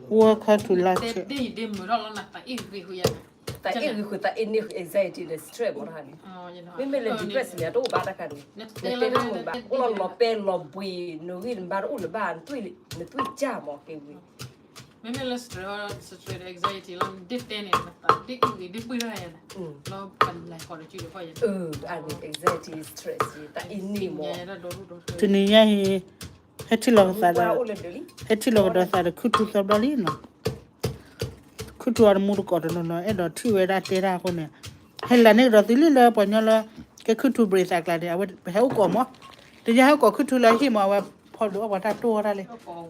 Welcome to Life Chat. တၢ်အ့ၣ်ဂ့ၤဃုာ် တၢ်အ့ၣ်န့ၢ်ဃုာ် anxiety ဒီး stress မ့ၢ်တခါန့ၣ်, မ့မ့ၢ်လၢ depress န့ၣ် တအိၣ်ဘၣ်တၢ်ခါဒံး, နတဲတၢ်မုာ်ဘၣ် အိၣ်လီၤလီၤပဲလီၤဘှံး နဂံၢ်နဘါတအိၣ်လၢၤဘၣ် နသွံၣ်နဘၣ်တအိၣ်လၢၤဘၣ် မ့မ့ၢ်လၢ stress ဒီး anxiety လီၤ နဒ့တဲန့ၣ် နသးဒ့အုၣ်ဂ့ၤဒ့ပှ့ၤထီၣ်ယၤန့ၣ် လီၤပလဲၤဃီၤဒီးစုဒီးခီၣ်ယၤန့ၣ် anxiety stress တၢ်အ့ၣ်န့ၢ်မ့ၢ် တနံၤညါအံၤ ဟဲထံၣ်လီၤကသးဒီး ဟဲထံၣ်လီၤကဒီးသးဒီးခုၣ်ထူသီဘျီလံနီၤ, ခုၣ်ထူအီၤတမူတကိးတနီၤနီၤ အဲၣ်ဒိးထံၣ်ဝဲဒၣ်တဲတၢ်အဃိန့ၣ်, ဟဲလၢန့ၣ်ကဒီးသုလံလၢပှၤညီလၢ ကဲခုၣ်ထူဘြ့းသးကျါန့ၣ် အဝဲပဟဲအိၣ်ကိးမး, တညါဟဲအိၣ်ကိးခုၣ်ထူလၢဟံၣ်မး အဝဲဖီဒိးအီၣ်ပှၤတၢ်တိၢ်အီၣ်တၢ်လံ,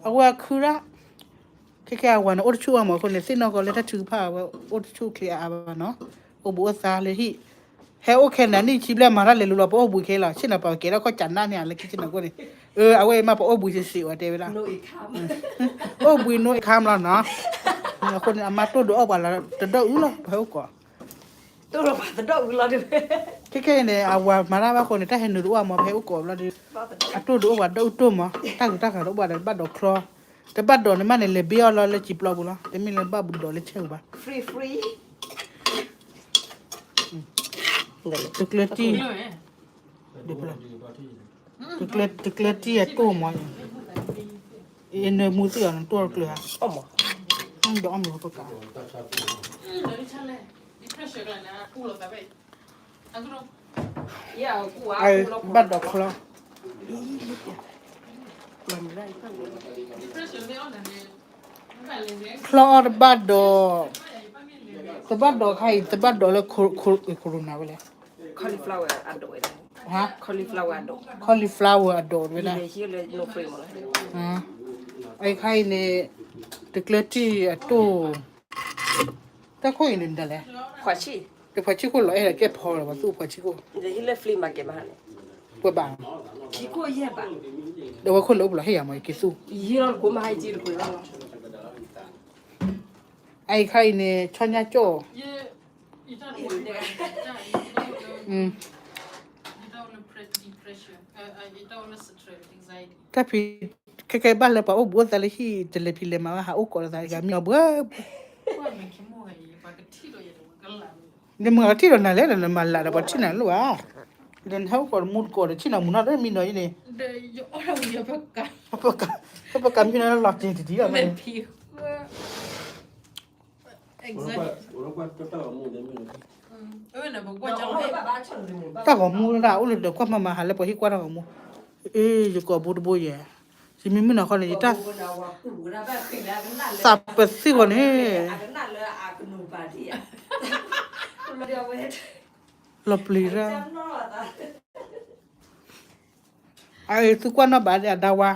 အဝဲခုၣ်ဒၣ် ခဲကဲအဝၤန့ၣ် အိၣ်တဆူၣ်အီၣ်မးအဃိန့ၣ် သ့ၣ်နီၣ်ကီးလၢတၢ်ထုကဖၣ်အဝဲအိၣ်တဆူၣ်ချ့အါအါဘၣ်နီၤ, အိၣ်ဘူးအိၣ်သါလၢဟံၣ်, ဟဲအိၣ်ခဲနၤနံၣ်ဆံဘျဲၣ်မၤတၢ်လဲၤလူၤလီၤ ပအိၣ်ဘှံးခဲလီၤ ဆ့ၣ်နီၤပှၤကဲထီၣ်ခီၣ်ကၠးနၣ်န့ၣ် လၢခံဆ့ၣ်နီၤကိၣ်န့ၣ်, အဝဲအံၤမးပအိၣ်ဘှံးစ့ၢ်စ့ၢ်ဝဲတဲဝဲဒၣ်, အိၣ်ဘှံး no income လီၤနီၤ, အဃိန့ၣ် အမါတိၢ်ဒုးအီၣ်ပှၤလီၤ တဒီအုၣ်လီၤ ပဟဲအိၣ်ကိး ခဲခဲအံၤန့ၣ် အဝၤမၤတၢ်ဘၣ်အဃိန့ၣ် တၢ်ဟဲနုာ်တအိၣ်အမး ပဟဲအိၣ်ကိးဘျီဒီး အတိၢ်ဒုးအိၣ်ပှၤဒီအုၣ်တိၢ်မး တၢ်ဂုၤတၢ်ဂၤတအိၣ်ဘၣ်ဒီး တဘၣ်ဒိးချီ, တဘၣ်ဒိးန့ၣ်မးန့ၣ် လဲၤဘ့အီၣ်လီၤလၢစံာ်ပျီပူၤလီၤ တမ့ၢ်လၢဘၣ်ဘူးဒိးလၢဆဲပူၤဘၣ်, တကျၢၤတံၢ် တကျၢၤတံၢ်အတိၢ်မး, အနၢမူသ့ၣ်အီၤနတိၢ်တကျၢၤဧါ, ဒီးအီၣ်မ့ၤပက ဘၣ်ဒိးချီ, ချီအီၣ်တဘၣ်ဒီး, တဘၣ်ဒီးခါအံၤ တဘၣ်ဒီးလၢခိၣ်ရိနၤဝဲလဲၣ်, cauliflower အဒိးဝဲဒၣ်, cauliflower အဒိးဝဲဒၣ်, အခါအံၤန့ၣ် တကျၢၤတံၢ်အတိၢ်, တၢ်ခိၣ်အံၤန့ၣ်ဒ်လဲၣ်, တဖှးဆံၣ်ခိၣ်လီၤအဲၣ်ဒိးကဲဖီလီၤ ပှၤသူၣ်ဖှးဆံၣ်ခိၣ်, ပှဲၤဘၣ်, ဒီးဝဲခိၣ်လၢအိၣ်ပလီၤဟ့ၣ်ယၤမး ယက့ၤသူၣ်, အအံၤခါအံၤန့ၣ် ဆီညါကၠီၣ်, တၢ်ဖံး ခဲကဲဘၣ်လၢပှၤအိၣ်ဘူးအိၣ်သါလၢဟံၣ် တလဲၤဖံးလဲၤမၤဘၣ်ဟးအိၣ်ကိးလီၤသးတဂၤမံနီၤဘှၢ, နမၤကထံၣ်ဒီးနၤလဲၣ် နမၤလၢဒီးပှၤထံၣ်နၤလိၣ်ဧါ, ဒီးနဟဲအိၣ်ကိးတမူတကိးဒီးထံၣ်နၤမုာ်နီၢ်ဒီးမံနီၤအံၤန့ၣ်, ပကမံနီၤလီၤက့ၤတဒ်လီၤ, တၢ်ဂီၤမူဒၣ်အိၣ်လၢဒီးကွၢ်မၤမၤဟးလၢပှၤဟံၣ်ကွၢ်တၢ်ဂီၤမူ, အ့ ယကိးဘိတဘိယဲၢ်, ယမံမုၢ်နီၤခီန့ၣ် ယတၢ် သးပသံဂီၤန့ၣ်, လီၤပျံၤရၣ်, အအံၤသုကွၢ်နီၣ်ဘၣ်အဒါဝါ,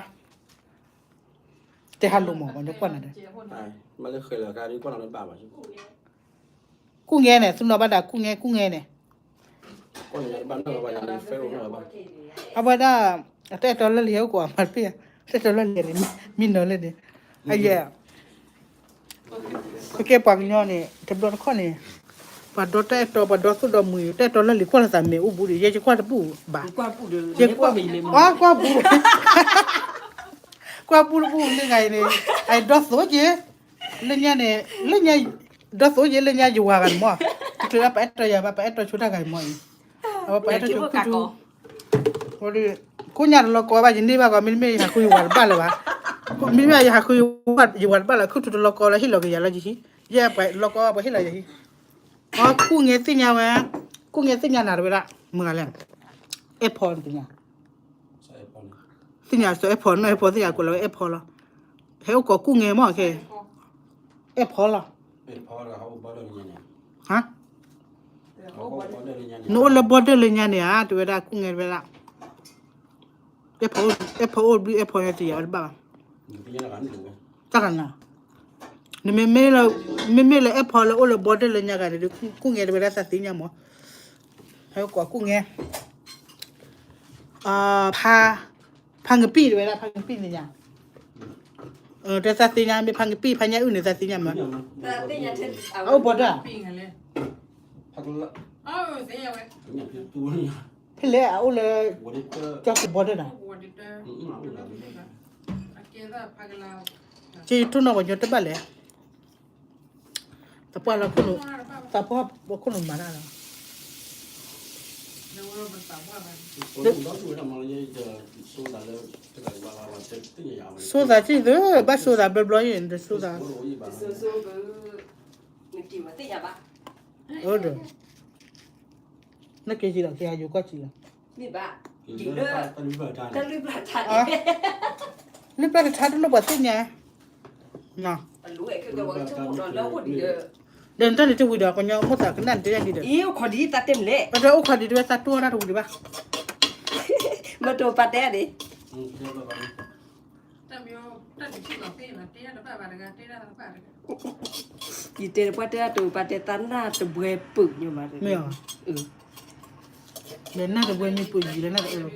တဲဟးလိာ်မး ပှၤညီကွၢ်နၤဒီး ကူၣ်ငဲန့ၣ် သုနီၢ်ဘၣ်ဒၣ်ကူၣ်ငဲ ကူၣ်ငဲန့ၣ်, အဝဲဒၣ် အတၢ်အဲၣ်တီလၢလံၤဟဲအိၣ်ကိးအမၤတပ့ၢ်, တၢ်အဲၣ်တီလၢလံၤန့ၣ် မံနီၤလၢန့ၣ်, အယဲၢ် ပကဲပှၤကညီန့ၣ် တဘျီတခီၣ်န့ၣ် ပှၤဒီတၢ်အဲၣ်တီ ပှၤဒီသိၣ်ဒီမှံၤ တၢ်အဲၣ်တီလၢလံၤကွၢ်လီၤသးမဲာ်အိၣ်ဘူးဒီး ယဲယကွၢ်တဘူၣ်ဘၣ်, ယကွၢ် ကွၢ်ဘူး ကွၢ်ဘူးတဘူၣ်လၢဂၤအံၤန့ၣ် အဒီသိၣ်က့ၤ လၢညါန့ၣ် လၢညါ ဒီသိၣ်က့ၤလၢညါယဝၤဂၤန့ၣ်မး, တချုးလၢပအဲၣ်တီယၤဘၣ် ပအဲၣ်တီဆိတၢ်ဂၤအံၤမးအံၤ, အဝဲပအဲၣ်တီခုၣ်ထူ ခိၣ်ညါတလီၤကီဘၣ် ယန့ၢ်ဘၣ်ဂီၤ မ့တမ့ၢ်ယဟးဃုယဝၤတဘၣ်လၢၤဘၣ်, မ့တမ့ၢ်ယဟးဃုယဝၤတဘၣ်လၢၤ ခုၣ်ထူတလီၤကီလၢဟ့ၣ်လီၤက့ၤယၤလၢယဟံၣ်, ယဲပှၤလီၤကီဘၣ်ပှၤဟ့ၣ်လီၤယၤဟံၣ်, အကူၣ်ငဲသ့ၣ်ညါဝဲ, ကူၣ်ငဲသ့ၣ်ညါနၤတဝဲဒၣ် မုၢ်ဂၤလဲၣ်, အဲၣ်ဖီနသ့ၣ်ညါ, သ့ၣ်ညါစီၤအဲၣ်ဖီ နီၢ်အဲၣ်ဖီသ့ၣ်ညါကိးလီၤဝဲအဲၣ်ဖီလီၤ, ဟဲအိၣ်ကိးကူၣ်ငဲမးခဲ, အဲၣ်ဖီလီၤ, ဟါ နအိၣ်လၢဘီဒၢၣ်လၢညါန့ၣ်ဧါ တဝဲဒၣ်ကူၣ်ငဲတဝဲဒၣ်, အဲၣ်ဖီအိၣ်ဘျုးအဲၣ်ဖီညါတယၤဝဲတဘၣ်ဘၣ်, တၢ်ကနၤ, နမ့မ့ၢ်လၢ, မ့မ့ၢ်လၢအဲၣ်ဖီလၢအိၣ်လၢဘီဒၢၣ်လၢညါဂၤန့ၣ်ဒီး ကူၣ်ငဲတဝဲဒၣ်သးသ့ၣ်ညါမး, ဟဲအိၣ်ကိးကူၣ်ငဲ ဖါ, ဖါငပံၣ်တဝဲဒၣ် ဖါငပံၣ်သ့ၣ်ညါ, တသးသ့ၣ်ညါ မ့ၢ်ဖါငပံၣ် ဖါညါအုၣ်န့ၣ် သးသ့ၣ်ညါမး, အအိၣ်ဘီဒၢၣ်, ဖဲလဲၣ်အအိၣ်လၢ ကၠီၣ်ခိၣ်ဘီဒၢၣ်နီၤ, က့ယထိၣ်နီၢ်ပှၤညီတဘၣ်လဲၣ်, သးပှၢ်လၢခိၣ်နူာ်, သးပှၢ်ခိၣ်နူာ်မၤတၢ်လီၤ. ဆိသးက့ၢ်သု, ဘၣ်ဆိသးဘျီဘျီအံၤ နတဆိသး, ဒီး နက့ၤက့ၤလီၤ က့ၤဟးယိၤကီၢ်က့ၤလီၤ. မ့ၢ်ဘၣ်, က့ၤလၢ တၢ်လုၢ်ပျၢ်တထါ, လုၢ်ပျၢ်တထါတလိၣ်ပှၤသ့ၣ်ညါ, ဒီးနတၢ်န့ၣ်တဝံၤဒီး ကညီမိၢ်သးကနၣ်နတဲဒ်ဒီး, အိၣ်ခိးဒံးတၢ်တဲမလဲၣ်, အိၣ်ခိးဒံးတဝဲသးတိၢ်တၢ်တဝံၤဒံးဘၣ်, မ့ၢ်တိၤပာ်တဲဒံး ယတဲတပှၢ်တဲအတိၤပာ်တဲသးနၢ်တဘှဲပုာ်ညိမး, မ့ၢ်, လၢနၢ်တဘှဲမ့ၢ်ပုာ်ယံၤလၢနၢ်တအၢလီၤ,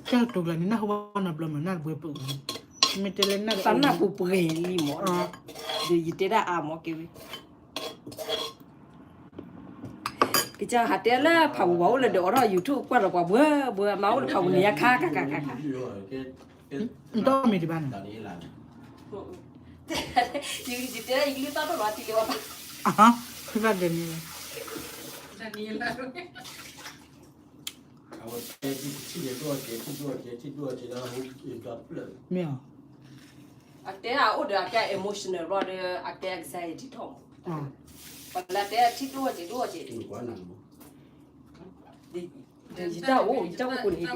ကၢ်တိၤကျါန့ၣ် နၢ်ဟူဘၣ်နီတဘျီမး နၢ်တဘှဲပုာ်, မ့ၢ်တဲလၢနၢ်တအၢ, သးနၢ်ပူၤပှဲၤလံမး, ဒီးယတဲဒၣ်အါမးက့ၤဝဲ ကစၢ်ဟးတဲလၢဖးပူၤပှၤအိၣ်လၢဒုးအိးထီၣ် YouTube ကွၢ်ဒီးပှၤဘှၢဘှၢ မၤအိၣ်လၢဖးပူၤန့ၣ် ယါခါခါခါခါခါ, နတၢ်အီၣ်မ့ၤဒံးဘၣ်န့ၣ်, ယတတဲယကလုၢ်သီၣ်ဒိၣ်ဘၣ်ထံလၢဝဲဘၣ်, ဖဲဘၣ်ဒဲးန့ၣ်, မ့ၢ်, အတဲအအိၣ်ဒီးအကဲ emotional ဘျီဒီး အကဲ anxiety ထီၣ်မး, ပှၤလၢတဲထံဒိၣ်က့ၤဒိၣ်က့ၤ ယတၢ်အိၣ် ယတၢ်အိၣ်ကိးန့ၣ်,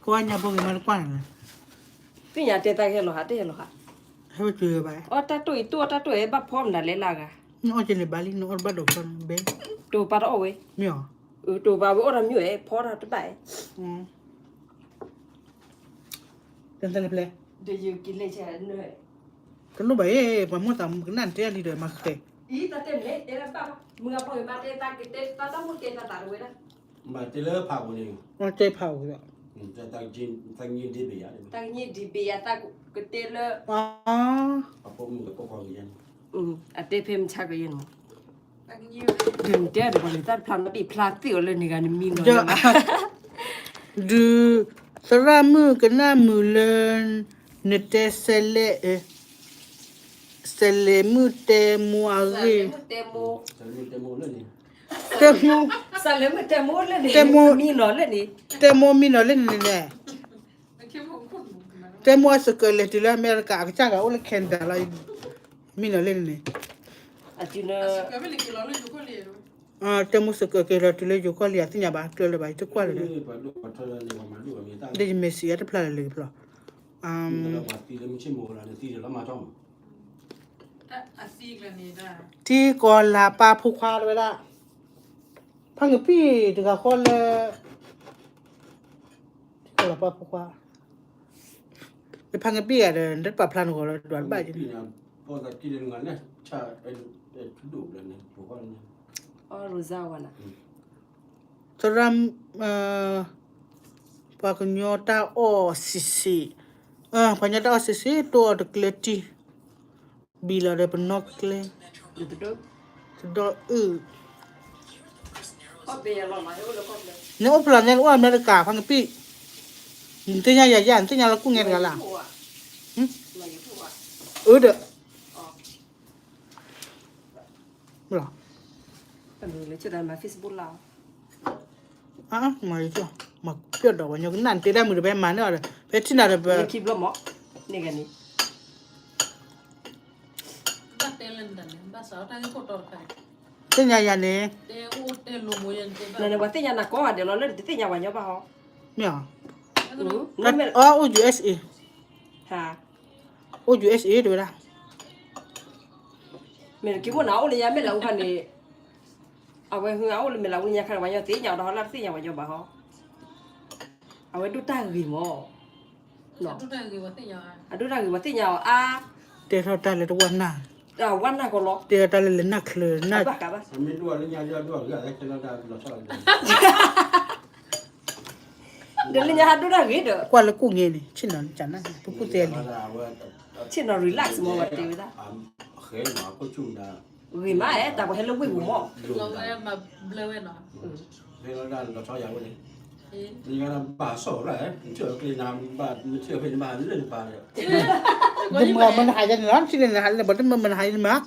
ကိးညါဘိဂ့ၤမးတကွၢ်န့ၣ်, သ့ၣ်ညါတဲတၢ်ကဟဲလီၤဟး တဟဲလီၤဟး, ဟဲဝဲကဘၣ်, အတၢ်တိၢ်အံၤတိၢ် အတၢ်တိၢ်အံၤတိၢ်အတၢ်တိၢ်အံၤဘၣ်ဖီမနုၤလဲၣ်လၢအဂၤ, နအီၣ်က့ၤန့ၣ်ဘၣ်လံ နအီၣ်တဘၣ်ဒီးဖီန့ၣ်ဘဲ, တိၢ်ပာ်တအီၣ်ဝဲ, မ့ၢ်, တိၢ်ပာ်ဝဲအိၣ်ဒီးမ့ၢ်ဝဲဖီတၢ်တဘၣ်, တနံၤလၢပျဲ, တလိၣ်ဘၣ်အံၤ ပှၤမိၢ်သးကနၣ်တဲလံဒီးမၤဃဲ, မၤတဲလၢဖးပူၤန့ၣ်, တဲဖးပူၤ, တၢ်ကညံဒံးဘ့ၣ်ယၤ, တၢ်ကညံဒံးဘ့ၣ်ယၤ တၢ်ကတဲလၢ, အတဲဖဲမုၢ်ဆါကယဲၢ်န့ၣ်, ဒုးတဲဒီးပှၤန့ၣ် တၢ်တဖျါမး ဘ့ၣ်ဖျါသ့ၣ်အီၤလၢန့ၣ်ဂၤန့ၣ်မံနီၤ, ဒုး, သရၣ်မုၣ်ကနၣ်မုာ်လၢ နတဲဆဲးလဲၣ်, ဆဲးလဲၣ်မုၣ်တဲမိၢ်အဂ့ၢ်, တဲမိၢ်, တဲမိၢ်မံနီၤလၢန့ၣ်, တဲမိၢ်မံနီၤလၢန့ၣ်န့ၣ်, တဲမိၢ်အစကၢးလဲၤတုၤလၢအမဲရကၤ အကစၢ်ဂၤအိၣ်လၢ Canada လီၤ, မံနီၤလၢန့ၣ်န့ၣ်, တဲမိၢ်စကၢးက့ၤလီၤတုၤလၢယိၤကီၢ်လံ, အသ့ၣ်ညါဘၣ် ကျၢၤလၢၤဘၣ် ယတကွၢ်လၢၤဒီး, ဒီးယမဲာ်ဆှံအတဖျါလၢၤလၢၤဖျီ, ထံကီၢ်လၢ်ပၢ်ဖိခွါတဝဲဒၣ်, ထံကီၢ်လၢ်ပၢ်ဖိခွါတဝဲဒၣ်, ဖးငပံၣ်, ထံကီၢ်လၢ်ပၢ်ဖိခွါ, ဖးငပံၣ်ဂၤဒီး နတပာ်ဖျါနဂီၢ်လၢဒွးတဘၣ်က့န့ၣ်, သရၣ်, ပှၤကညီတၢ်အီၣ်ဆံးဆံး, ပှၤကညီတၢ်အီၣ်ဆံးဆံး တိၢ်အီၣ်တကျဲတံၢ်, ဘံၣ်လီၤဒီးပနီၣ်ကျဲ, တဒီအုၣ်, နအိၣ်ဖျါညါ နအိၣ်အမဲရကၤ ဖးငပံၣ်, နသ့ၣ်ညါယၤယၤ နသ့ၣ်ညါလၢကူၣ်ငဲတဂၤလၢ်, အၢဒီး မၤ Facebook လၢ်, မၤပျီၢ်ဒီး ပှၤညီကနၣ်တဲတၢ်မုာ်ဒီး ဖဲမၤန့ၢ်အီၤဒီး ဖဲထံၣ်နၤဒီး ခံဘျီမး, န့ၣ်ဂၤန့ၣ်, သ့ၣ်ညါယၤန့ၣ်, နပှၤသ့ၣ်ညါနၤကိးဂၤဒဲးလီၤ လၢနတသ့ၣ်ညါပှၤညီဘၣ်ဟီ, မ့ၢ်, အအိၣ် USA, အိၣ် USA တဝဲဒၣ် မ့ၢ်က့ၤမိၢ်နၤအိၣ်လၢညါမဲာ်လးအူခါန့ၣ်, အဝဲဟဲအိၣ်လၢမဲာ်လးအူလၢညါခါန့ၣ် ပှၤညီသ့ၣ်ညါအီၤဒီး ဟီလၢတသ့ၣ်ညါပှၤညီဘၣ်ဟီ, အဝဲဒိၣ်တၢ်ဂ့ၤမး, အဒိၣ်တၢ်ဂ့ၤပှၤသ့ၣ်ညါအီၤအါ, တဲထီၣ်တၢ်လၢတဝၢ်နၢ်, ဝၢ်နၢ်ကီးလီၤ, တဲထီၣ်တၢ်လၢလဲၤနၢ်ချၢနၢ်, ဒီးလၢညါဟးဒိၣ်တၢ်ဂ့ၤဒီး ကွၢ်လၢကူၣ်ငဲန့ၣ် ဆ့ၣ်နီၤကနၣ် ပူၤကူၣ်သဲလံ, ဆ့ၣ်နီၤ relax မး ဝဲတဲဝဲဒၣ်, ဂ့ၤမး တၢ်ပှၤဟဲလၢဝ့ၢ်ပူၤမး, လီၤဝဲမၤဘျၢဝဲနီၤ, လီၤထီယၤဝဲန့ၣ်, နဘၣ်ဆီၣ်ရၣ်, နထံၣ်အီၤကျ့နၤ, နထံၣ်အီၤဖဲနဘၣ်လၢနပာ်ဒီး, ယမၤမနဟးယန့ၣ်လီၤ, နထံၣ်လၢနဟးလၢဘၣ်တမၤမနဟးယန့ၣ်မး,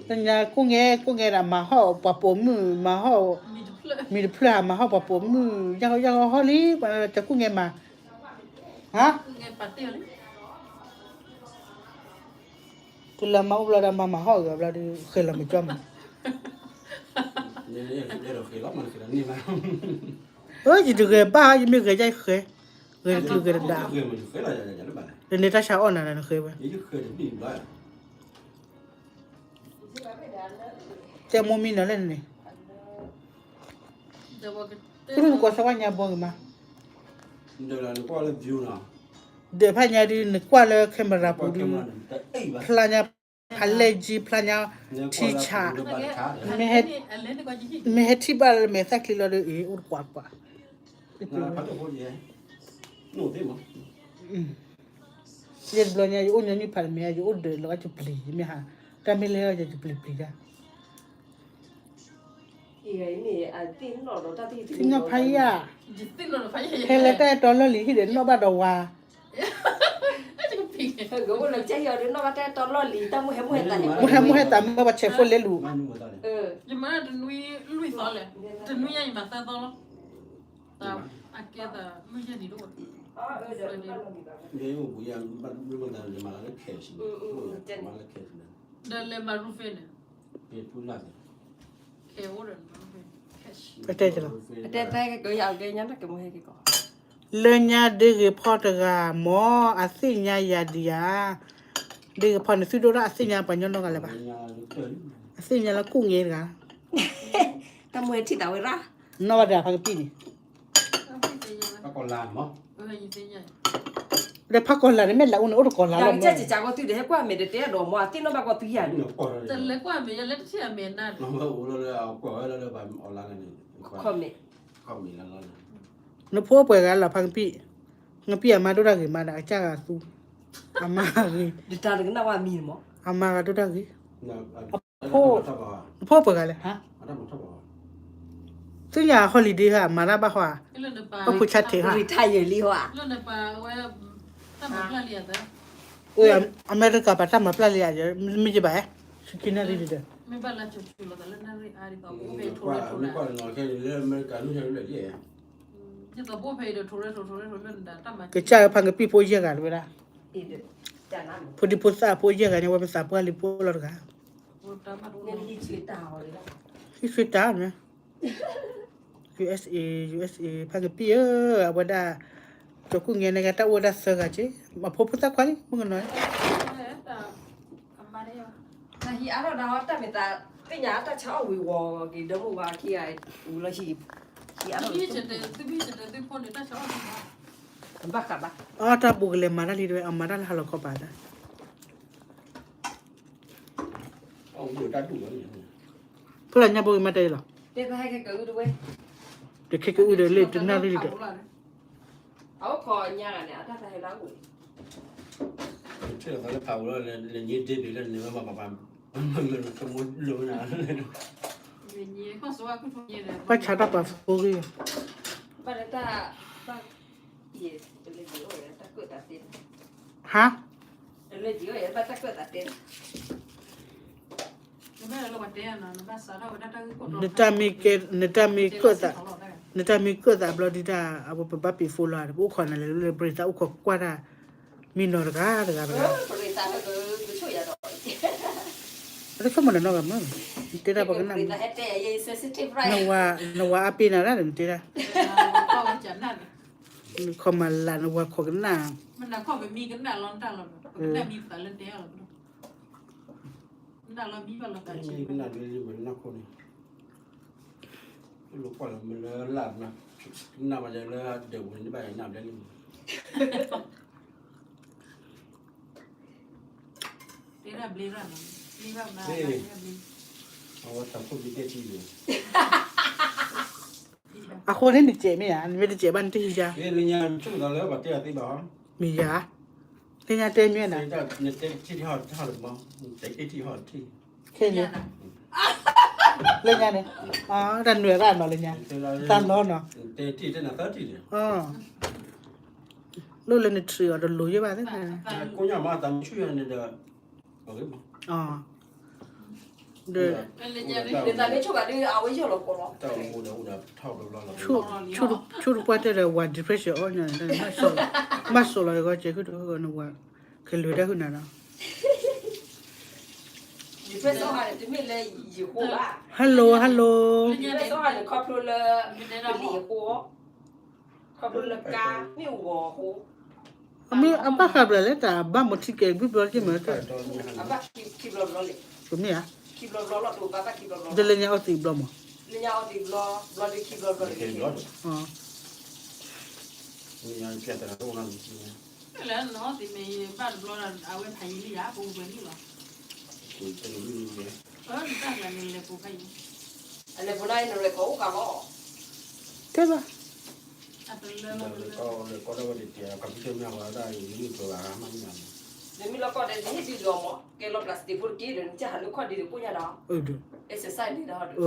တညါကိၣ်ငဲကိၣ်ငဲဒီးမၤဟီၣ်ပှၤပိာ်မုၣ်, မၤဟီၣ်, မံၤတဖျၢၣ်ဧါ, မၤဟီၣ်ပှၤပိာ်မုၣ်, ယၢ်ယၢ်ဟီလံ, တကိၣ်ငဲမၤ, ဟါ တုၤလၢမၤအိၣ်ဘျီဒီးမၤမၤဟီၣ်ဂ့ၤဘျီဒီး ဃဲၤလီၤမုၢ်ကၠီမး, အၢ ယတဂဲၤဘၣ်, ယမ့ၢ်ဂဲၤယါယဃဲၤ, ဂဲၤတချုးဂဲၤတဒါ, ဒီးန့ၣ်တၢ်ဆါအီၣ်နၤဒီးနဃဲၤဝဲ, တဲမိၢ်မံနီၤလဲၣ်န့ၣ်, ကနုာ်နကွၢ်ဆၢဝါညါဘီဂ့ၤမး, ဒီးဖးညါဒုး နကွၢ်လၢ camera ပူၤဒုး, ဖျါညါ ဖးလဲၢ်ကၠံ ဖျါညါ ထံဆး, မ့ၢ်ဟဲထံၣ်ဘၣ်လၢမဲာ်သၣ်ချံလီၤဒီး အ့ၣ် အိၣ်တကွၢ်တကွၢ်, ယဲတဘျီညါ ယအိၣ်ညီနုၢ်ဖးတမ့ၢ် ယအိၣ်ဒၢးလီၤကပျံၤ ယမ့ၢ်ဟး, တၢ်မ့ၢ်လဲၤလီၤယကပျံၤပျံၤတၢ် သ့ၣ်နီၣ်ဖးယၢ်, ဟဲလၢတၢ်အဲၣ်တီလီၢ်လံၤဟံၣ်ဒီး နီၣ်ဘၣ်ဒီးဝါ, မုၢ်ဟဲမုၢ်ဟဲတၢ်မၢပှၤဆဲးဖိလဲၤလူၤ, ပတဲလီၤ, လၢညါဒ့ဂ့ၤဖီတဂၤ မ်အသ့ၣ်ညါယၤဒံးဧါ, ဒ့ဂ့ၤဖီန့ၣ်သုဒိၣ်ဒၣ်အသ့ၣ်ညါပှၤညီနီၢ်ဂၤလၢၤဘၣ်, အသ့ၣ်ညါလၢကူၣ်ငဲတဂၤ, တၢ်မူဟဲထံၣ်သးဝဲရၣ်, နီၣ်ဘၣ်တဂၤဖးကပံၣ်န့ၣ် ဒီးဖးကီၢ်လာ်န့ၣ် မ့ၢ်လၢအိၣ်န့ၣ် အိၣ်တကီၢ်လာ်လီၤ, ကစၢ်ကစၢ်ကီးသုဒီးဟဲကွၢ်မဲာ်တတဲဒီး မ်အသ့ၣ်နီၣ်ဘၣ်ကီးသုယၤန့ၣ်, တလဲၤကွၢ်မဲာ်ယလဲၤတထံၣ်အမဲာ်နၤန့ၣ်, နဖိအိၣ်ပှဲၤဂၤလီၤဖးကပံၣ်, နပံၣ်အမါဒိၣ်တၢ်ဂ့ၤမးဒီး အကစၢ်ဂၤသူ, အမါဂ့ၤ, အမါဂၤဒိၣ်တၢ်ဂ့ၤ နဖိအိၣ်ပှဲၤဂၤလဲၣ်, သုညါ holiday ဟါ မၤတၢ်ဘၣ်ဟါ, ပဖိဆါထဲးဟါ, အမဲရကၤပာ်တၢ်မၤပျၢ်လံဧါ, မ့ၢ်ယဘၣ်, ဆူခံနၣ်ရံၣ်ဒီး, ကစၢ်ဖးကပံၣ်ဖိယဲၢ်ဂၤတဝဲဒၣ်, ဖိဒံဖိသၣ်ဖိယဲၢ်ဂၤန့ၣ် ဝဲပသးပှၢ်လံဖိလီၤတဂၤ, ဟံးဆှံတၢ်န့ၣ် USA USA ဖးကပံၣ်ဧၢ, အဝဲဒၣ်, ကၠီၤကူၣ်ငဲနကတၢ်အိၣ်ဝဲဒၣ်သၢဂၤက့, အဖိဖိသၣ်ခွါလံ မုၣ်ကနီၤ, တၢ်ဟံးအါထီၣ်ဒၣ်တၢ်မ့ၢ်သး, သ့ၣ်ညါတၢ်ဆါအီၣ်ဝံၤဝီၤက့ၤဒီမုၢ်ဝါခံဂၤ, ဝံၤလီၤဟံး, ဟံးအါထီၣ်, ဘၣ်ဃးဘၣ်, အတၢ်ဘူးကလဲၤမၤတၢ်လံတဝဲ အမၤတၢ်လၢဟါလီၤခီပၤတၢ် ဖုလီၤညါဘိကမၤတဲလီၤ, တခဲကအုဒီးလၢတနၣ်ရံၣ်ဒီး, ပှၤဆါတၢ်ပာ်ဖိဂ့ၤ, ဟါ နတၢ်မ့ၢ်ကဲ, နတၢ်မ့ၢ်ကၢၣ်သး, နတၢ်မ့ၢ်ကၢၣ်သးဘျီဒုတၢ်, အဝဲပဘၣ်ပ့ၤဖိလီၤ, ပအိၣ်ခိးနၤလဲၤလၢ break သးအိၣ်ခိးကွၢ်တၢ်, မံနီၤတဂၤတဂၤတဂၤ, အတဆိကမိၣ်နနီၢ်ဂၤမး, တဲဒၣ်ပှၤကနၣ်, နဝၤအါပ့ၤနၤဒၣ်နတဲဒၣ်, နခီမၤလၤနဝၤခိးကနၣ်, နၢ်လီၤမံဘၣ်လီၤသး, နၢ်ခိန့ၣ်, လၢကွၢ်လီၤမ့ၢ်လၢလၢ်, နၢ်ဘၣ်လၢဒဲးဝဲန့ၣ်ဘၣ်နၢ်ဘျဲလံ, အဝဲထးခိၣ်ဘံတဲထံန့ၣ်, အဃိန့ၣ်နစဲးမ့ၢ်ဧါ, နမ့ၢ်တစဲးဘၣ်နတဟံးယါ, မ့ၢ်ယါ, ကညါတဲမ့ၢ်နၤ, ခဲန့ၣ်, လၢညါန့ၣ်, တၢ်နွဲၣ်ရၣ်နီၤလၢညါ, တၢ်နီၤနီၤ, လိၣ်လၢနထံၣ်အီၤတလိၤယဲၢ်ဘၣ်သ့ၣ်, ဒီး ဆူၣ်တပှၢ်တဲဒီး ဝၤ depression အီၣ်ညါန့ၣ် ဘၣ်စိာ်လီၤယဂီၢ်စဲးခုၣ်တခီဂီၢ်န့ၣ် ဝၤ ကလုာ်တၢ်ဟုၣ်နၤဒီး hello hello, မ့ၢ်အဘၣ်ဃးဘျီလဲၣ် တၢ်ဘၣ်မၤထံကဲးဘျီဘျီက့ၤမး, ပမ့ၢ်ဧါ, ဒ်လၢညါအီၣ်သံးဘျီမး, လၢညါအီၣ်သံးဘျီမး, လၢနအီၣ်သံးမ့ၢ်ယဘၣ်တဘျီဒီး အဝဲဖးယံာ်လံယၤ ပူၤပှဲၤနံၣ်လီၤ, တၢ်ကျါန့ၣ်လဲၤပူၤဖးယံာ်, တဲဘၣ် မ့ၢ်လီၤကီၢ်လၢကီၢ်ဒီးဝဲဒၣ်တံာ်အကီဖံးဆၢမ့ၢ်ဟးဝဲဒၣ်ယမ့ၢ်ကၠီၤဂၤမးမ့ၢ်မး, မ့ၢ်လီၤကီၢ်ဒီးတဟ့ၣ်ဒုးလီၤမး ကဲလီၤပျၢ်စတ့ဖိတက့ၢ်ဒီး နကဟးလၢခီၣ်ဒံးတကိးညါဒီး exercise န့ၣ်ဒီး တ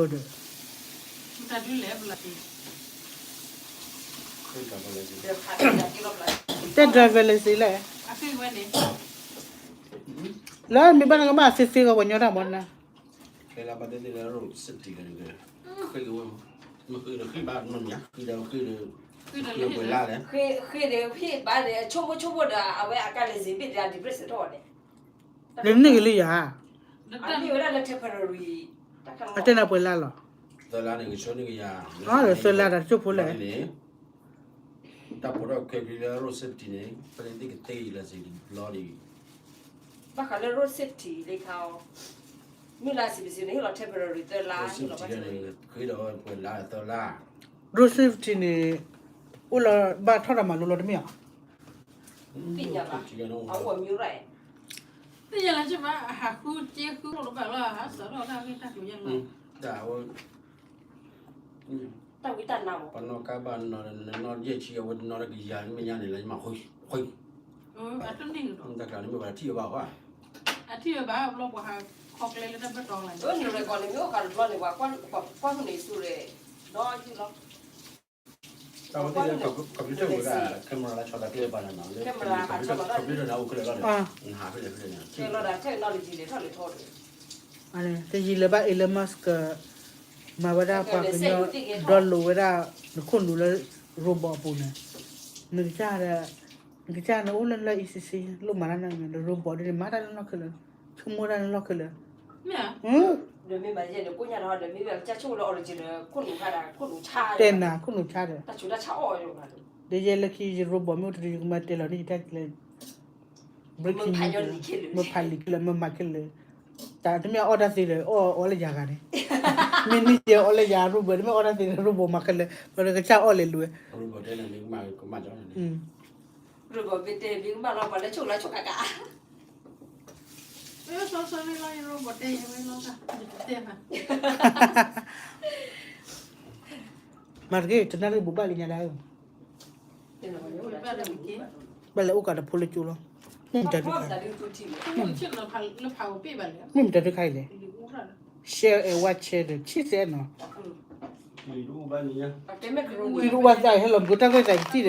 ဲ driver license လဲၣ်, လၢမ့ၢ်ဘၣ်နကမၣ်သ့သ့ဂီၤပှၤညီတၢ်မီၤနၤ လၢဘၣ်သ့သ့လၢ road safety လၢ ဃ့ဝဲမး, မဃ့ဒီးဃ့ဘၣ်နီတမံၤ, ဃ့ဒီးဃ့ဒီး ဃ့ဒီးပှဲၤလါလဲၣ်, ဃ့ဒီးဟ့ၣ်ဘၣ်ဒီး ဆိကမိၣ်ဆိကမိၣ်ဒီး အဝဲအကါလဲၤစ့းဘ့ၣ်ဒီး အ depression ထီၣ်ဝဲန့ၣ်, လၢနဂ့ၤလၢယၤ, အမ့ၢ်ဝဲဒၣ်လၢ temporary အတဲနၤပှဲၤလါလီၤ, သၢလါန့ၣ် ကဆိန့ၣ်ကယၤ, သၢလါဒီးတကၠိၢ်ဖိလဲၣ် တၢ်ဖိထီၣ်ခဲဖံလၢ road safety န့ၣ် ပန့ၣ်သ့ၣ်ကသ့လၢစ့းဘျီဒီး ဘၣ်ဃးလၢ road safety လၢခါအီၤ, မ့ၢ်လၢ စံးပစံးန့ၣ် ဟ့ၣ်လီၤ temporary သၢလါ, ဃ့ဒီးပှဲၤလါသၢလါ, road safety န့ၣ် အိၣ်လၢဘၣ်ထီၣ်တၢ်မၤလိလီၤတမ့ၢ်ဧါ, သ့ၣ်ညါလၢၤဘၣ် အဟးဃုက့ဃုလိာ်တဘၣ်လီၤ, ဟးစးထီၣ်တၢ်ဂ့ၢ်တၢ်ကျိၤယဲၢ်လီၤ, တၢ်ဝံတၢ်နါမး ပှၤနီၣ်ကါဘၣ်နီၣ် နီၣ်ယဲၢ်ဆံ အဝဲနီၣ်တကယၤ မ့ၢ်ညါန့ၣ် လၢယမၤဃု, တၢ်ကျါန့ၣ်မ့ၢ်ပှၤထံၣ်အဘၣ်ဘၣ်, အထံၣ်အဘၣ်ဘျီပှၤဟးခီကျဲလၢတၢ်ဘၢၣ်တီလၢ, နရဲၣ်ကီၢ်န့ၣ် မ့ၢ်အိၣ်ဃာ်တဘျီန့ၣ် ပှၤကွၢ်ဟုၣ်န့ၣ် ဆူရဲၣ်ဒီးယုၢ်လီၤ, တၢ်ဝဲသ့ၣ်လၢ computer ဝဲဒၣ် camera လၢဆီသးကျဲဘၣ်န့ၣ်နီၤ, လၢ computer န့ၣ် အိၣ်ခဲလၢာ်လီၤဒီး, နဟးဖဲလဲၣ်ဖဲလဲၣ်န့ၣ်, ကဲလီၤဒၣ် technology လဲၤထီၣ်လဲၤထီၣ်ဒီး တယံာ်လၢၤဘၣ် Elon Musk မၤဝဲဒၣ်ပှၤကညီ download ဝဲဒၣ် နခိၣ်နူာ်လၢ robot အပူၤန့ၣ်, နကစၢ်ဒီး နကစၢ်န့ၣ်အိၣ်လၢလၢ အံၤစံစံ လိၣ်မၤတၢ်နီတမံၤဒီး robot ဒ်န့ၣ် မၤတၢ်လၢနီၢ်ခဲလၢာ်, ဆိကမိၣ်တၢ်လၢနီၢ်ခဲလၢာ်, ဒီးမ့ၢ်မၤယဲၢ်န့ၣ် ကိၣ်ညါဒီး ဒီးမ့ၢ်ဝဲကစၢ်ဆိကမိၣ်လၢ original ခိၣ်နူာ်ခါဒီး ခိၣ်နူာ်ဆါဒီး တဲနၤ ခိၣ်နူာ်ဆါဒီး တၢ်ဆူးတၢ်ဆါအီၣ်ဝဲဒၣ်, ဒီးယဲလၢခံယ robot မ့ၢ်အိၣ်တဒု ယကမၤတဲလီၤန့ၣ် ယတၢ်ကျဲ breaking မ့ၢ်ဖးညီနံၤခဲလၢာ် မ့ၢ်ဖးလံာ်ခဲလၢာ် မ့ၢ်မၤခဲလၢာ်, တၢ်တမ့ၢ်အီၣ်တၢ်သ့လၢၤ အီၣ်အီၣ်လၢယၤဂၤန့ၣ်, မ့ၢ်နံၤယဲအီၣ်လၢယၤ robot တမ့ၢ်အီၣ်တၢ်သ့လၢၤ robot မၤခဲလၢာ် ပကစၢ်အီၣ်လဲၤလူၤဝဲ, မၤတဂ့ၤ တနၣ်ရံၣ်ဘူးဘၣ်လံညါဒၣ်ဧၢ, ဘၣ်လဲၤအိၣ်ကးတဖိလၢကၠိလီၤ, မ့ၢ်မတၤဒုးခါ, မ့ၢ်မတၤဒုးခါအံၤလဲၣ်, share and watch share ဒီး ချစ်စဲနီၤ, တဘၣ်သးဟဲလီၤမုၢ်တၢ်ဂိၢ်သးကသံၣ်ဒီး,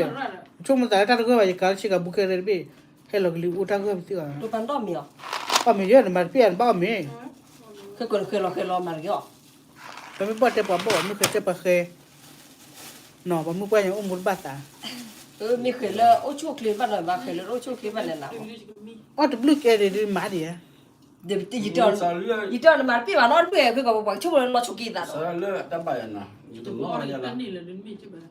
ဆိကမိၣ်သးလၢတၢ်တဂိၢ်ဘၣ် ယကၤလၢဆ့ကၤဘူးခဲရၢတဘ့ၣ်, ဟဲလီၤကလံၤအိၣ်တၢ်ဂိၢ်ပသံၣ်အီၤ, အီၣ်မ့ၤယဲၢ်နမၤတပ့ၢ်အီၤ နဘၣ်အီၣ်မ့ၤ, ပမ့ၢ်ဘၣ်တဲပှၤဘၣ်အီၣ် မ့ၢ်ဃဲတဲပှၤဃဲ, နီၤ ပှၤမုၢ်ပှၢ်ညါအိၣ်မူတဘၣ်သး, မ့ၢ်ဃဲလၢအိၣ်ဆူၣ်အိၣ်ချ့ဘၣ်နီၤ ဘၣ်ဃဲလၢအိၣ်ဆူၣ်အိၣ်ချ့ဘၣ်လဲၣ်နၤ, အီၣ်တဘျုးကဲဒံးဒ်မၤဒံးဧါ ယတအီၣ်နမၤတပ့ၢ်ဘၣ်နီတဘျုး ခဲကီးပှၤဆိကမိၣ်လၢနီၢ်ဆိက့သးဒီး, ယမၤတပ့ၢ်ဘၣ် ယအီၣ်တၢ်ဘဲနီတမံၤ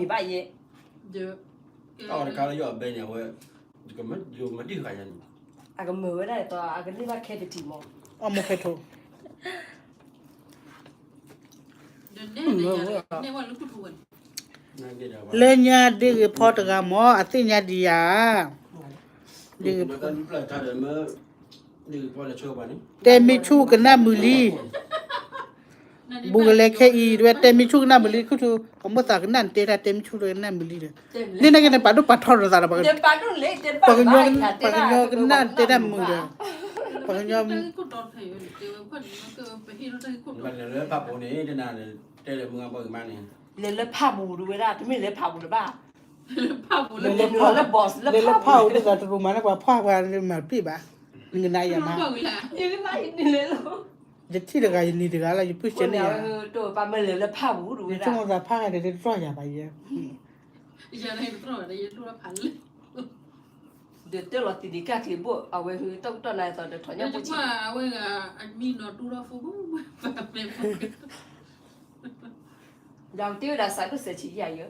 ဘၣ်ယဲ, တၢ်အီၣ်တခါလၢယအီၣ်ဘဲန့ၣ် အဝဲ ယမၤဒံဃာ်ယၤန့ၣ်, အကမၤဝဲဒၣ်အသိး အကန့ၢ်ဘၣ်ခဲပထံၣ်မး, အီၣ်မ့ၢ်ခဲထိး လၢညါဒ့ဂ့ၤဖီတဂၤမး အသ့ၣ်ညါဒံးယၤ, ဒ့ဂ့ၤဖီ တဲမ့ၢ်ဆူၣ်ကနၣ်မုာ်လံ, ဘူးကလဲၤခဲအံၤ တဲဝဲတဲမ့ၢ်ဆူၣ်ကနၣ်မုာ်လံ ခူၣ်ထူ, အမိၢ်သးကနၣ်နတဲတၢ်တဲမ့ၢ်ဆူၣ်ကနၣ်မုာ်လံဒီး, န့ၣ်နကန့ၣ်ပာ်ဒိၣ်ပာ်ထီဒီးသးဒီး, ပှၤကညီ, ပှၤကညီကနၣ်နတဲတၢ်မုာ်ဒီး, ပှၤကညီ လဲၤလၢဖးပူၤန့ၣ်, တဲလၢမုၢ်ဂၤဘီဂ့ၤမးန့ၣ်, လဲၤလၢဖးပူၤတဝဲဒၣ် တမ့ၢ်လဲၤဖးပူၤလၢၤဘၣ်, လဲၤလၢဖးပူၤဒ်သိးတရူးမးန့ၣ် ပှၤဖှၣ်ပှၤမၤတပ့ၢ်ဘၣ်, နကနၣ်ယၤမး, ယထံၣ်တဂၤယနံၤတဂၤလၢ ယပုၢ်စဲန့ၣ်ယၤ, ယဆိကမိၣ်သးဖးဂၤဒီးတတြီၢ်ယၤဘၣ်ယဲ ဒီးတဲလီၤတံၢ်ဒံးကၢ်ချံးဘိၣ် အဝဲဟူတၢ်ကတီၢ်နၤအသိးဒီးထီၣ်ညါပှၤကံ, အဝဲဂၤအမံနီၤတူၢ်ထီၣ်ဖိ, ဒီးတ့ဝဲဒၣ်စးဒိၣ်စဲးဆံးယၤယဲ,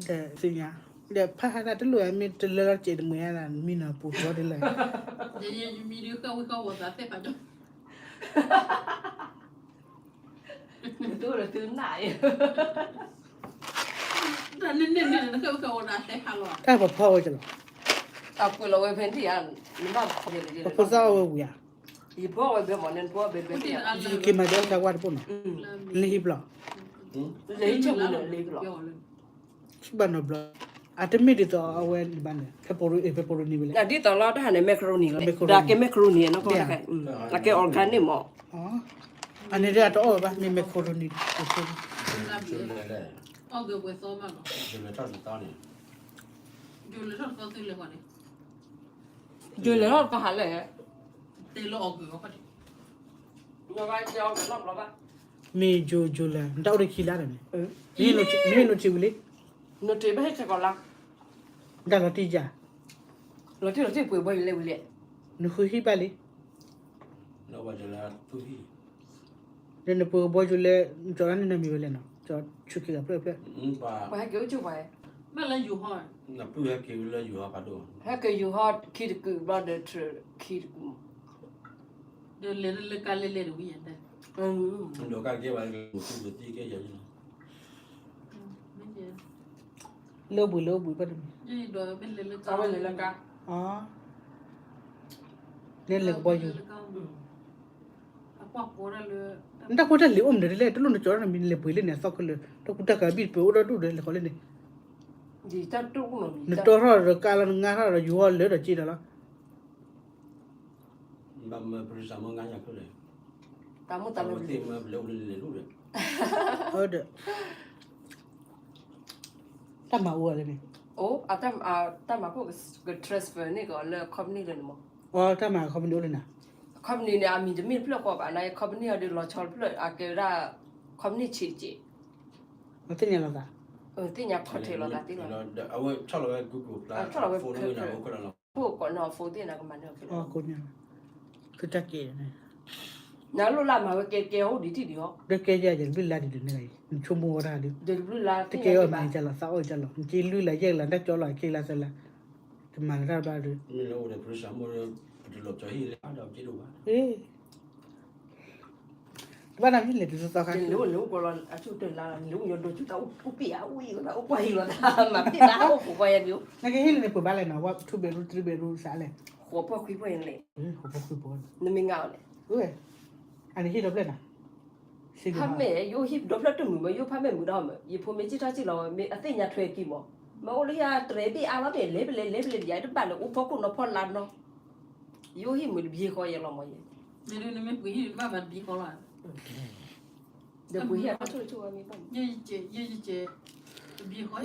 ဒီးသ့ၣ်ညါ, ဒီးဖးဟးဒၣ်တလိၣ်အမ့ၢ်တလၢလီၤစဲးတမှဲၤဒၣ်မံနီၤပူၤထီၣ်ဒ်လဲၣ်, ယမံဒုးဃၣ်ဝံၣ်ဃၣ်ဝီၤသးသ့ၣ်ဖးဒိၣ် တအိၣ်ဒီးသုနၢ်အံၤ, တၢ်န့ၣ်န့ၣ်န့ၣ် နကဝဲကဝဲဒၣ်တဲဟးလီၤ, တၢ်ပဖီဝဲကလီၤ, တၢ်ကွဲးလီၤဝဲဖဲန့ၣ်ဧါ, နဘၣ်ဖီဝဲ, ပဖိသၣ်အီၣ်ဝဲဝံၤဧါ, ယဖီဝဲဘဲမးန့ၣ် နဖီဝဲဘဲဘဲ, က့ၤမၤဒ်အီၣ်တၢ်ဝါတပိၢ်နီၤ, လၢဟံၣ်ဘျီ, လၢဟံၣ်ဆၢပူၤန့ၣ်လၢဟံၣ်ဘျီ ဆူဘၣ်နီၤဘျီ, အတမ့ၢ်ဒ်သိးအဝဲန့ၣ်ဘၣ်န့ၣ် ဖဲပရူၤ, ဖဲပရူၤနံၤဝဲလဲၣ်, ဒ်သိးလီၤတၢ်ဟးန့ၣ် macaroni လီၤ, ဒီးအကဲ macaroni နီၢ်ကီၢ်တခါ, အကဲ organic မး, အန့ၣ်ဒ်အတအီၣ်ဘၣ် မ့ၢ် macaroni န့ၣ်, ယိၤလဲၤထီၣ်တသီလၢၤ, မ့ၢ်ယိၤယိၤလဲၤ နတၢ်အိၣ်တခံလါဒီးန့ၣ်, မ့ၢ်နိၣ်ထံဝံၤလံ, နတၢ်လီၤတံၢ်ယၤ, လီၤတံၢ်လီၤတံၢ်ပှ့ၤဘီယူၤလဲၣ်ဝံၤလဲၣ်, နဃုဟံၣ်ဘၣ်လံ, ဒီးနပှ့ၤဘီယူၤလဲၣ်, ကၠီၤဒၣ်န့ၣ်နမံၤဝဲလဲၣ်နီၤ, ကၠီၤဆူၣ်က့ၤဂၤဖျၢၣ်ဖျၢၣ်, ပှၤဟဲက့ၤအိၣ်ကၠိပှၤ, ဘၣ်လၢယူၤဟီ, ဟဲက့ၤယူၤဟီခံတကုာ်ဘျီဒီး ခံတကုာ် ဒီးလဲၤလၢကါလဲၤလဲၤတဝံၤယၤတၢ်, ဒီးကါကဲဘၣ်, လၢဘှံးလၢဘှံးဘၣ်တမံၤ, လဲၤလၢကါ, လဲၤလၢကဘီယူၤ, နတၢ်ဖိတၢ်လံၤအိၣ်မနုၤဒ်လဲၣ်, တလိၣ်နကၠီၤဒၣ်နမံၤနလဲၤပှ့ၤလၢန့ၣ်အသီခဲလၢာ်, တၢ်ကူတၢ်ကၤဘံၣ်တပှ့ၤအိၣ်ဒီဒူၣ်ဒီးလဲၤဃီလၢန့ၣ်, နတီၢ်ထီၣ်ဒီးကါလီၤနငါထီၣ်ဒီးယူၤဟီလၢဒီးက့ဒီးလီၤ ဘၣ်မၢပရံစၢ်မၢငါယၤခဲလၢာ်, တၢ်မူတၢ်မူသ့ၣ်မၢပလဲၤအိၣ်လၢလဲၤလိၣ်ဒီး, ဒီး, တၢ်မၤအိၣ်ဝဲလၢန့ၣ်, အိၣ်, တၢ်မၤခိၣ်က transfer န့ၢ်ကီးလၢ company လၢန့ၣ်မး, အတၢ်မၤ company အိၣ်လၢနၤ, company န့ၣ် အမံၤတမ့ၢ်တဖျၢၣ်ဃီဘၣ် န company အီၤဒီးလီၤဆီတဖျၢၣ် အကဲဝဲဒၣ် company ဆံးတက့ၢ်, သ့ၣ်ညါလိာ်သး, သ့ၣ်ညါ contact လိာ်သးသ့လီၤ, အဝဲဆီၣ်လီၤဝဲ Google ဆီၣ်လီၤဝဲ phone န့ၣ် phone သ့ၣ်န့ၣ် ကမၤန့ၢ်အီၤခဲလၢာ်, သုတၢ်ကဲ, နလိၣ်လၢမၤဝဲကဲကဲအိၣ်ဒံးတံၢ်ဒံးဟီ, ဒီးကဲယၤယတဘျုးလါဒံးဒံးန့ၣ်, နဆိကမိၣ်ဝဲဒၣ်ဒံး, တကဲအီၤမ့ၢ်ကလီၤ သးအီၣ်ကလီၤ နက့လုၢ်လၢယဲၢ်ကလီၤ တၢ်ကၠီလီၤ က့လါသၢလါ, တမၤလၢတၢ်ဘျါဒီး, တဘၣ်နမ့ၢ်လဲၤတသီသီခါ, နကဟ့ၣ်လၢန့ၣ်ပှ့ၤဘၣ်လဲၣ်နီၤ, ဝဲ two bedroom three bedroom စးလဲၣ်, ဃိးဖီခွံဖီန့ၣ်လဲၣ်, ဃိးဖီခွံဖီန့ၣ်, နမ့ၢ်ငါအီၤလဲၣ်, အနဟ့ၣ်ဒီဖျၢၣ်နၤ ဖးမဲာ် ယိၤဟံၣ်ဒီဖျၢၣ်တမုာ်မး ယိၤဖးမဲာ်မုာ်ဒီးမး ယဖိမ့ၢ်စံၣ်ထီၣ်စံၣ်လီၤဝဲ မ့ၢ်အသ့ၣ်ညါထွဲက့ၤမး, မ့ၢ်အိၣ်လၢယတြဲၤဘ့ၣ်အါလီၤ မ့ၢ်လဲၤပလဲၤလဲၤပလဲၤ ယတဘၣ်လၢအိၣ်ဖီခိၣ်နီၤဖီလာ်နီၤ, ယိၤဟံၣ်မုာ်တဘျီဃီယဲလီၤမးယဲ, ဒီးပှ့ၤဟံၣ်အတၢ်ဆိၣ်ဆိၣ်ဝဲမ့ၢ်ဘၣ်, တဘျီဃီ